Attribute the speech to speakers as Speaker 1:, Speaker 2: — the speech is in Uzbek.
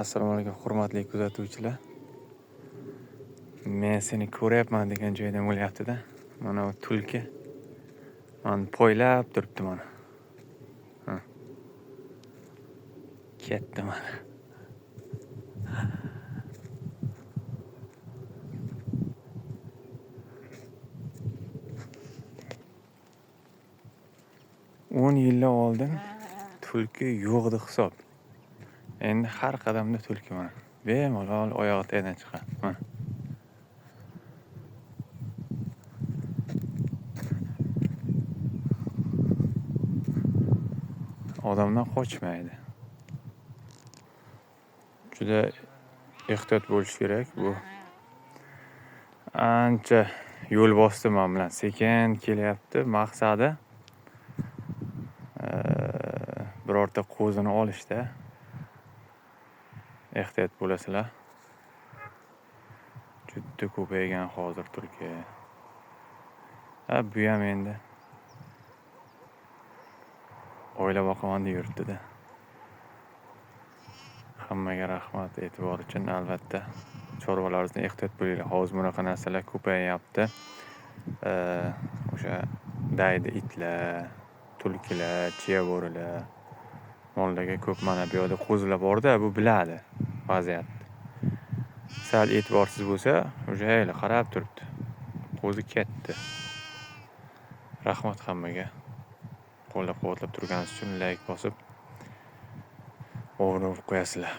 Speaker 1: Assalomu alaykum, hurmatli kuzatuvchilar. Men seni ko'ryapman degan joydan bo'lyapti-da. Mana bu tulki. Mana poylab turibdi mana. Ha. Ketdi mana. 10 yillar oldin tulki yo'qdi hisob. Endi har qadamda tulki mana. Bemalol oyog'i tagidan chiqadi. Mana. Odamdan qochmaydi. Juda ehtiyot bo'lish kerak bu. Ancha yo'l bosdi men bilan. Sekin kelyapti. Maqsadi birorta qo'zini olishda. Ehtiyot bo'lasizlar. Juda ko'paygan hozir tulki. Ha, bu ham endi oila boqaman deb yuribdi-da. Hammaga rahmat e'tibor uchun. Albatta chorvalaringizdan ehtiyot bo'linglar. Hozir bunaqa narsalar ko'payyapti. O'sha daydi itlar, tulkilar, chiya bo'rilar mollarga ko'p. Mana bu yoqda qo'zilar borda, bu biladi vaziyatni. Sal e'tiborsiz bo'lsa, o'sha qarab turibdi. Qo'zi ketdi. Rahmat hammaga. Qo'llab-quvvatlab turganingiz uchun like bosib, obuna bo'lib qo'yasizlar.